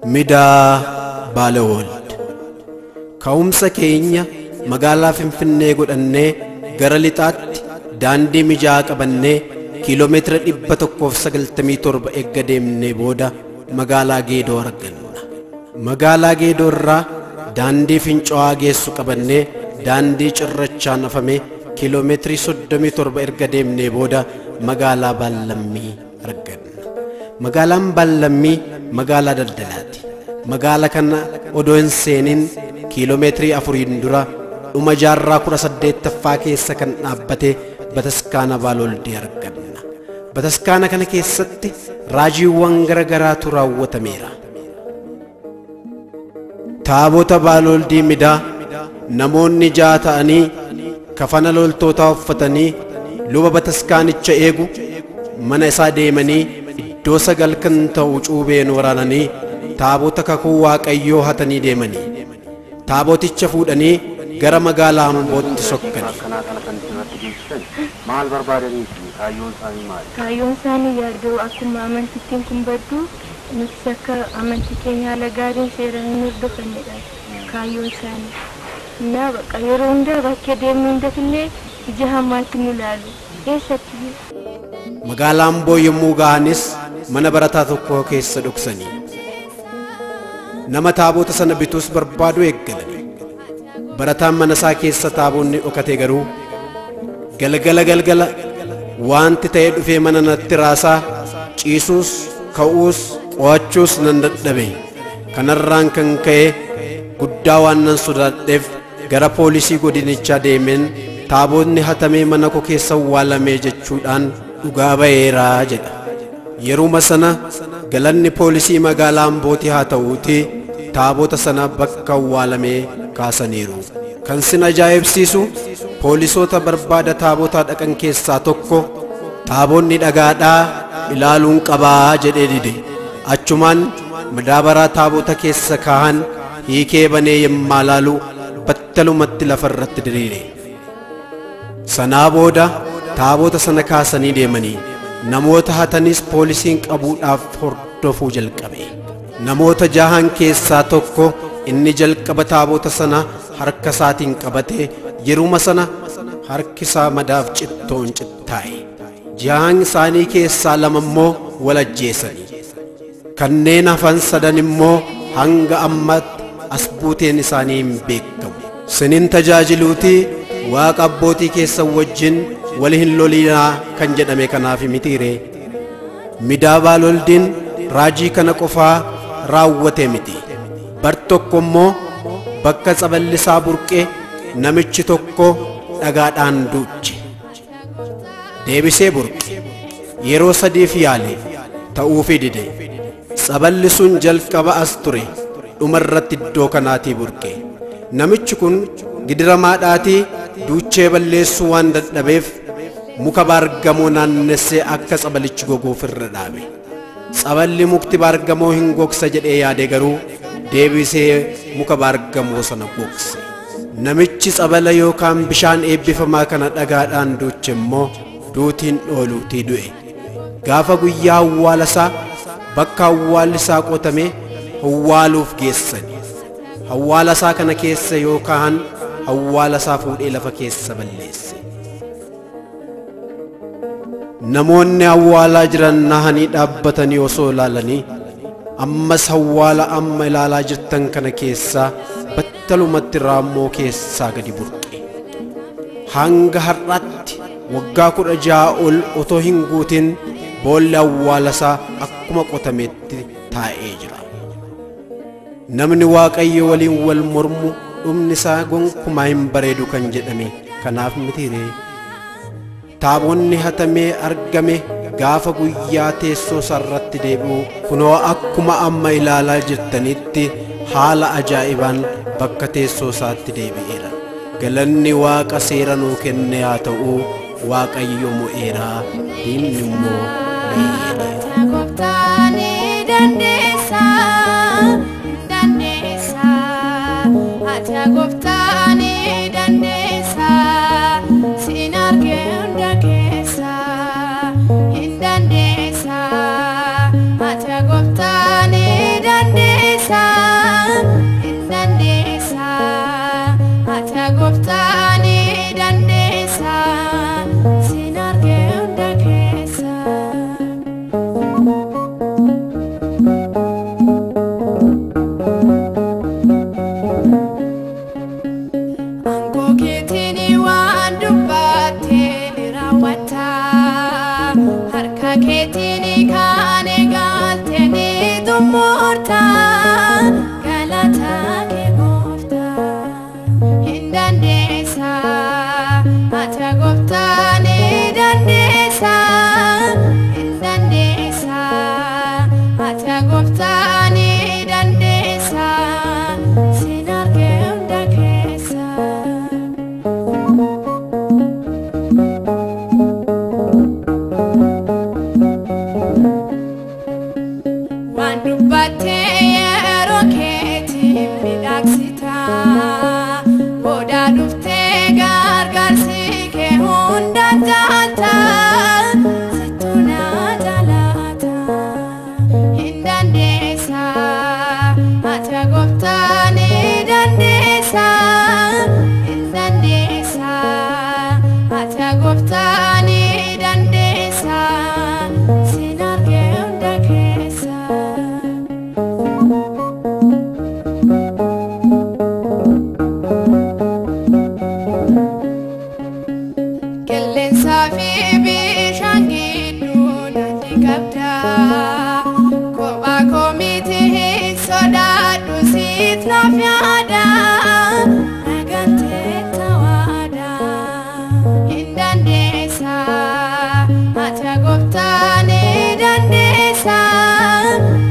Midaa Baalawald. Ka'umsa keenya magaalaa Finfinnee godhannee gara lixaatti daandii mijaa'aa qabannee kiiloomeetira 197 eegga deemnee booda magaalaa Geedoo arganna. Magaalaa Geedoo irraa daandii Fincaa'aa geessu qabannee daandii cirrachaan afame kiiloomeetirii 37 erga deemnee booda magaalaa Baallammii arganna. Magaalaan Baallammii magaalaa daldalaati. Magaala kana odoo hin seenin kiiloomeetirii 4 dura dhuma jaarraa 18ffaa keessa kan dhaabbate bataskaana Baaloldee arganna. Bataskaana kana keessatti raajiiwwan garagaraatu raawwatameera. Taabota Baaloldii Midaa namoonni 6 ta'anii kafana loltootaa uffatanii luba bataskaanicha eegu mana isaa deemanii iddoo 9 kan ta'u cuubeen waraananii taabota kakuu Waaqayyoo hatanii deemanii taaboticha fuudhanii gara magaalaa Ambootti sokkanii. Maal barbaadaniiti? Kaayyoon isaanii maali? Kaayyoon isaanii yaaduu akkuma amantittiin kun baddu nuti akka amantii keenya haala gaariin seeraan hin hordofannedha kaayyoon isaanii. Innaa bakka yeroo hundaa bakkee deemnu hundatillee ija hamaatti nu ilaalu. Eessatti? Magaalaa Amboo yommuu ga'anis mana barataa tokko keessa dhoksanii nama taabota sana bituus barbaadu eeggalanii. Barataan mana isaa keessa taabonni dhokate garuu galgala galgala wanti ta'ee dhufee mana natti raasaa ciisuus ka'uus qo'achuus nan dadhabe. Kanarraan kan ka'e guddaa waan nan sodaadheef gara poolisii godinichaa deemeen taabonni hatamee mana koo keessa awwaalamee jechuudhaan dhugaa ba'eeraa jedha. Yeruma sana galanni poolisii magaalaa Ambootii haa ta'uuti taabota sana bakka awwaalamee kaasaniiru. Kan sin ajaa'ibsiisu poolisoota barbaada taabotaa dhaqan keessaa tokko taabonni dhagaadhaa ilaaluun qabaa jedhee dide. Achumaan madaabaraa taabota keessa kaahan hiikee banee yemmaa laalu battalumatti lafarratti diriire. Sanaa booda taabota sana kaasanii deemanii namoota hatanis poolisiin qabuudhaaf hordofuu jalqabe. Namoota 6 keessaa tokko inni jalqaba taabota sana harka isaatiin qabate yeruma sana harki isaa madaaf cittoon cittaa'e. 6 isaanii keessaa 2 immoo wal ajjeesanii. Kanneen hafan 3 immoo hanga ammaatti as buuteen isaanii hin beekamu. Sinin tajaajiluutii waaqa abbootii keessan wajjin wal hin lolinaa kan jedhame kanaaf mitiiree. Midaa Baaloldiin raajii kana qofaa raawwate miti. Bar tokko immoo bakka tsaballisaa burqee namichi tokko dhagaadhaan duuche. Deebisee burqe. Yeroo 3 yaale ta'uufii dide. Tsaballi sun jalqaba as ture dhumarratti iddoo kanaatii burqe. Namichi kun gidiramaadhaatii duuchee balleessuu waan dadhabeef muka baargamoo naannessee akka tsabalichi goguuf irra dhaabe. Tsaballi mukti baargamoo hin gogsa jedhee yaade garuu deebisee muka baargamoo sana gogse. Namichi tsabala yookaan bishaan eebbifamaa kana dhagaadhaan duuche immoo duutiin dhooluutii du'e. Gaafa guyyaa awwaala isaa bakka awwaalli isaa qotame awwaaluuf geessani. Awwaala isaa kana keessa yookaan awwaala isaa fuudhee lafa keessa balleesse. Namoonni awwaalaa jiran nahanii dhaabbatanii osoo ilaalanii ammas awwaala amma ilaalaa jirtan kana keessaa battalumatti raammoo keessaa gadi burqe. Hanga har'aatti waggaa 16 ol otoo hin guutin boolli awwaala isaa akkuma qotametti taa'ee jira. Namni Waaqayyo waliin wal mormu dhumni isaa gonkumaa hin bareedu kan jedhame kanaaf mitiiree. Taabonni hatamee argame gaafa guyyaa teessoo isaarratti deebi'u kunoo akkuma amma ilaalaa jirtanitti haala ajaa'ibaan bakka teessoo isaatti deebi'eera. Galanni Waaqa seera nuu kenne haa ta'u. Waaqayyo mo'eeraa, diinni immoo mo'eera. Gooftaan dandeessaa, dandeessaa, ati gooftaan dandeessaa, siin argee hunda keessaa, hin dandeessaa, ati gooftaan dandeessaa. Xumurta galata kee gooftaa. Hin dandeessa ati gooftaa ni dandeessa. Hin dandeessa ati gooftaa ni dandeessa. Sin argee hunda keessa. Waan dubbattee yeroo keetiin miidhagsita. Booda dhuftee gargaarsi kee hunda taata. Sittu na jaalata. Hin dandeessa ati gooftaa ni dandeessa. Hin dandeessa ati gooftaa ni dandeessa. Sin argee hunda keessa. Qilleensaa fi bishaan gidduu daandii qabda. Kophaa koo miti hin sodaadhu siit naaf yaada. Nagaltee tawaada. Hin dandeessa ati gooftaa ni dandeessa.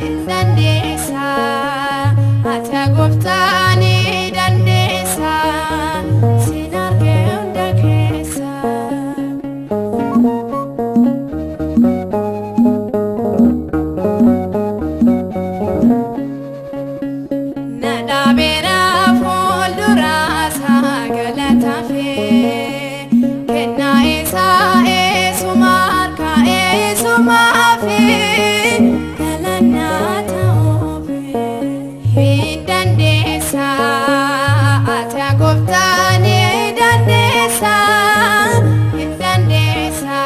Hin dandeessa ati gooftaa ni dandeessa. Sin argee hunda keessa. Na dhaabeera fuuldura isaa galataafe. Kennaa isaa eessuma harka eessumaafi galannaa ta'uufi. Hin dandeessa ati gooftaa ni dandeessa. Hin dandeessa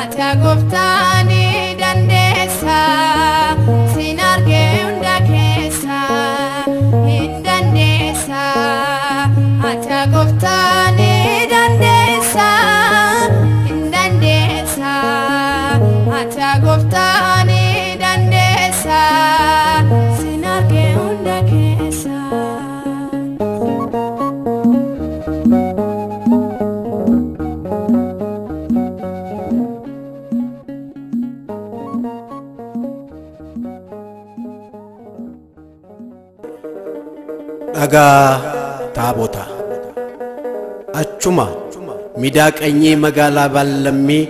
ati gooftaa ni dandeessa. Sin argee hunda keessa. Hin dandeessa ati gooftaa ni dandeessa. Hin dandeessa ati gooftaa ni dandeessa. Sin argee hunda keessa. Dhagaa taabotaa. Achuma midaaqanyii magaalaa Baallammii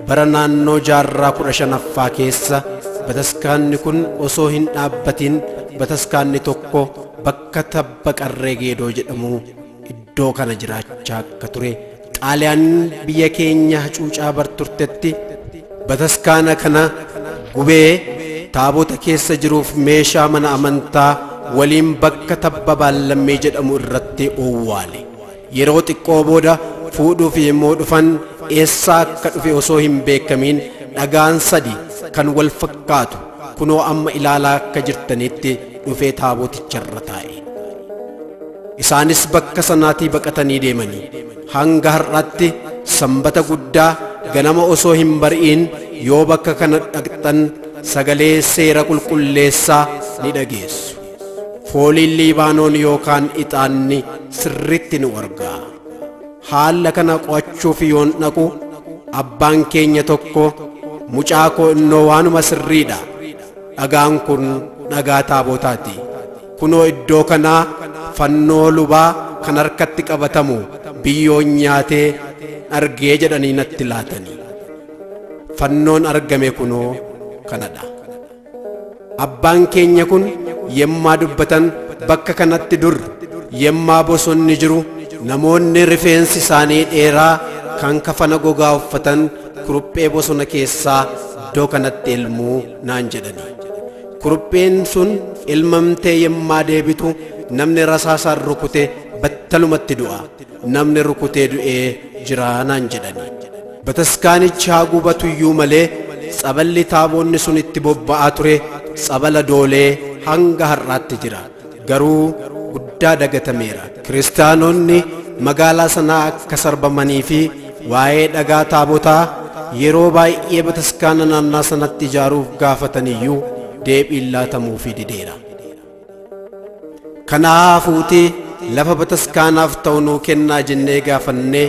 bara naannoo jaarraa 15ffaa keessa bataskaanni kun osoo hin dhaabbatin bataskaanni tokko bakka tabba Qarree Geedoo jedhamu iddoo kana jiraachaa akka ture Xaaliyaan biyya keenya hacuucaa barturtetti bataskaana kana gubee taabota keessa jiruuf meeshaa mana amantaa waliin bakka tabba Baallammii jedhamu irratti owwaale. Yeroo xiqqoo booda fuudhuuf yemmuu dhufan eessaa akka dhufe osoo hin beekamiin dhagaan sadi kan wal fakkaatu kunoo amma ilaalaa akka jirtanitti dhufee taaboticharra taa'e. Isaanis bakka sanaatii baqatanii deemanii hanga har'aatti sanbata guddaa ganama osoo hin bari'in yoo bakka kana dhaqxan sagalee seera qulqulleessaa ni dhageessu. Fooliin Liibaanoon yookaan ixaanni sirriitti nu argaa. Haala kana qo'achuuf yoon dhaqu abbaan keenya tokko mucaa koo innoo waanuma sirriidha. Dhagaan kun dhagaa taabotaati. Kunoo iddoo kanaa fannoo lubaa kan harkatti qabatamu biyyoon nyaatee argee jedhanii natti laatanii. Fannoon argame kunoo kanadha. Abbaan keenya kun yemmaa dubbatan bakka kanatti dur yemmaa bosonni jiru namoonni rifeensi isaanii dheeraa kan kafana gogaa uffatan kuruphee bosona keessaa iddoo kanatti elmuu naan jedhani. Kurupheen sun elmamtee yemmaa deebitu namni rasaasaan rukute battalumatti du'a. Namni rukutee du'ee jira naan jedhani. Bataskaanichi haa gubatuyyuu malee tsaballi taaboonni sun itti bobba'aa ture tsabala doolee hanga har'aatti jira. Garuu guddaa dagatameera. Kiristaanonni magaalaa sanaa akka sarbamanii fi waa'ee dhagaa taabotaa yeroo baay'ee bataskaana naannaa sanatti ijaaruuf gaafataniyyuu deebiin laatamuufii dideera. Kanaafuuti lafa bataskaanaaf ta'u nuu kennaa jennee gaafannee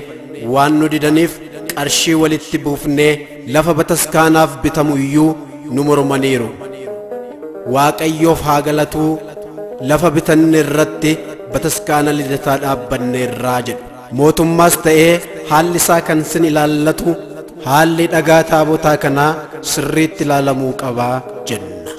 waan nu didaniif qarshii walitti buufnee lafa bataskaanaaf bitamu iyyuu nu mormaniiru. Waaqayyoof haa galatuu lafa bitanne irratti bataskaana lidataa dhaabbanne irraa jedhu. Mootummaas ta'ee haalli isaa kan sin ilaallatu haalli dhagaa taabotaa kanaa sirriitti ilaalamuu qabaa jenna.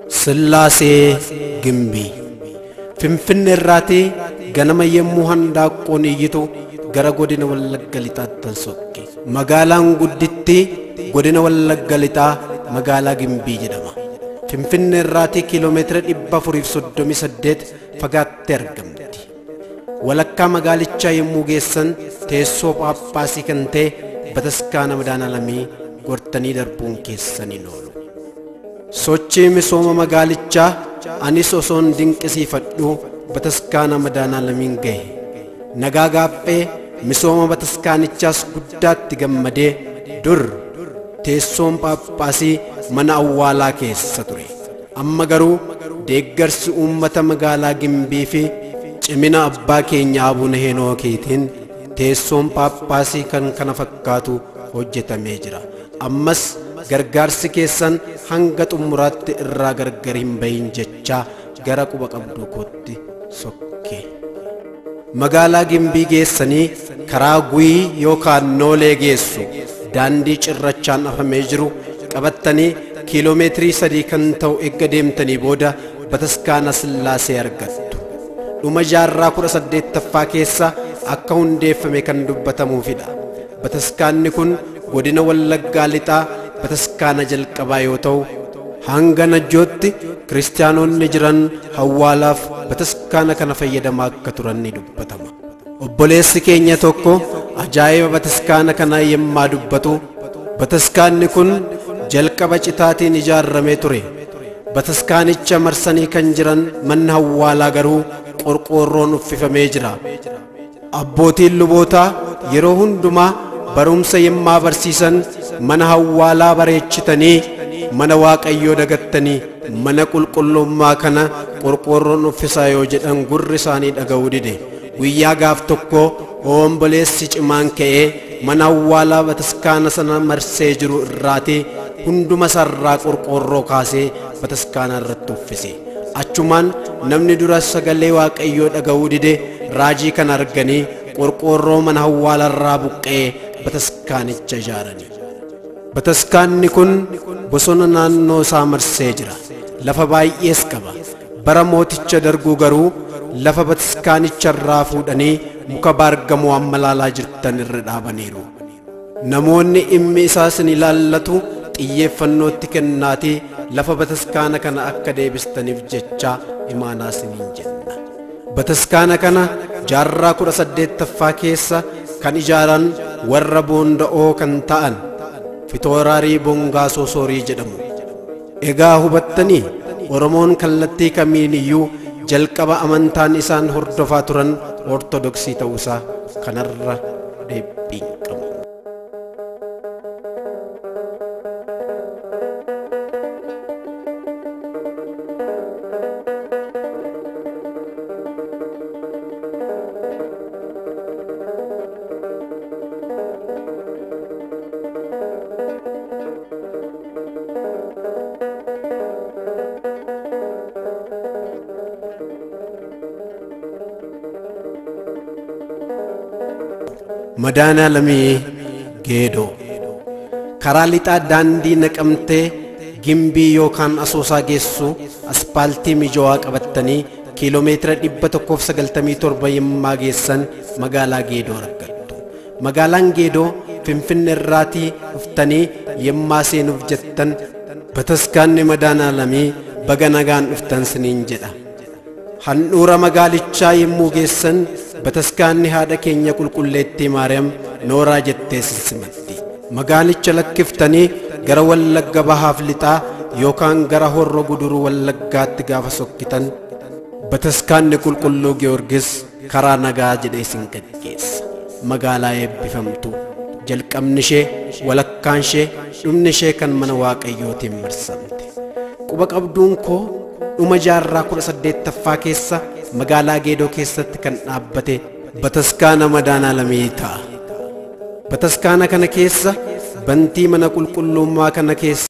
Sillaasee Gimbii Finfinnee irraatii ganama yemmuu handaanqoon iyyitu gara godina Wallagga Lixaattan sokke. Magaalaan guddittii godina Wallagga Lixaa magaalaa Gimbii jedhama. Finfinnee irraatii kiiloomeetira 438 fagaattee argamti. Walakkaa magaalichaa yemmuu geessan teessoo Phaaphaasii kan ta'e bataskaana Madaanalamii gortanii darbuun keessan hin oolu. Sochii misooma magaalichaa anis osoon dinqisiifadhu bataskaana Madaanalamiin gahe. Nagaa gaaffee misooma bataskaanichaas guddaatti gammadee dur teessoon Phaaphaasii mana awwaalaa keessa ture. Amma garuu deeggarsi uummata magaalaa Gimbii fi cimina abbaa keenya Abuna Heenookiitiin teessoon Phaaphaasii kan kana fakkaatu hojjetamee jira. Ammas gargaarsi keessan hanga xumuraatti irraa gargar hin bahin jechaa gara quba qabduu kootti sokke. Magaalaa Gimbii geessanii karaa Guyii yookaan Noolee geessu daandii cirrachaan afamee jiru qabattanii kiiloomeetirii 3 kan ta'u eegga deemtanii booda bataskaana Sillaasee argattu. Dhuma jaarraa 18ffaa keessa akka hundeeffame kan dubbatamuufidha. Bataskaanni kun godina Wallaggaa Lixaa bataskaana jalqabaa yoo ta'u hanga Najjootti kiristaanonni jiran hawwaalaaf bataskaana kana fayyadamaa akka turan ni dubbatama. Obboleessi keenya tokko ajaa'iba bataskaana kanaa yemmaa dubbatu bataskaanni kun jalqaba citaatiin ijaarramee ture. Bataskaanicha marsanii kan jiran manni hawwaalaa garuu qorqoorroon uffifamee jira. Abbootiin lubootaa yeroo hundumaa barumsa yemmaa barsiisan mana hawwaalaa bareechitanii mana Waaqayyoo dagattanii mana qulqullummaa kana qorqoorroon uffisaa yoo jedhan gurri isaanii dhaga'uu dide. Guyyaa gaaf tokko obboleessi cimaan ka'ee mana awwaalaa bataskaana sana marsee jiru irraatii hunduma sarraa qorqoorroo kaasee bataskaana irratti uffise. Achumaan namni dura sagalee Waaqayyoo dhaga'uu dide raajii kana arganii qorqoorroo mana awwaalaa irraa buqqee bataskaanicha ijaarani. Bataskaanni kun bosona naannoo isaa marsee jira. Lafa baay'ees qaba. Bara mooticha darguu garuu lafa bataskaanicha irraa fuudhanii muka baargamoo amma ilaalaa jirtan irra dhaabaniiru. Namoonni dhimmi isaa isin ilaallatu xiyyeeffannootti kennaatii lafa bataskaana kana akka deebistaniif jecha imaanaa isiniin jenna. Bataskaana kana jaarraa 18ffaa keessa kan ijaaran warra boonda'oo kan ta'an Fitooraarii Bongaa Soosorii jedhamu. Egaa hubattanii Oromoon kallattii kamiin iyyuu jalqaba amantaan isaan hordofaa turan Ortodoksii ta'uusaa kanarra deebiin qabu. Madaanalamii Geedoo karaa lixaa daandii naqamtee Gimbii yookaan Asoosaa geessu aspaaltii mijaawaa qabattanii kiiloomeetira 197 yemmaa geessan magaalaa Geedoo argattu. Magaalaan Geedoo Finfinnee irraatii dhuftanii yemmaa seenuuf jettan bataskaanni Madaanalamii baga nagaan dhuftan siniin jedha. Handhuura magaalichaa yommuu geessan bataskaanni haadha keenya qulqulleettii Maariyaam nooraa jettee simatti. Magaalicha lakkiftanii gara Wallagga bahaaf lixaa yookaan gara Horro Guduruu Wallaggaatti gaafa sokkitan bataskaanni qulqulluu Giyoorgis karaa nagaa jedhee isin gaggeessa. Magaalaa eebbifamtu jalqabni ishee, walakkaan ishee, dhumni ishee kan mana Waaqayyootiin marsamte. Quba qabduun koo dhuma jaarraa 18ffaa keessa magaalaa Geedoo keessatti kan dhaabbate bataskaana Madaanaalamii ta'a. Bataskaana kana keessa bantii mana qulqullummaa kana keessa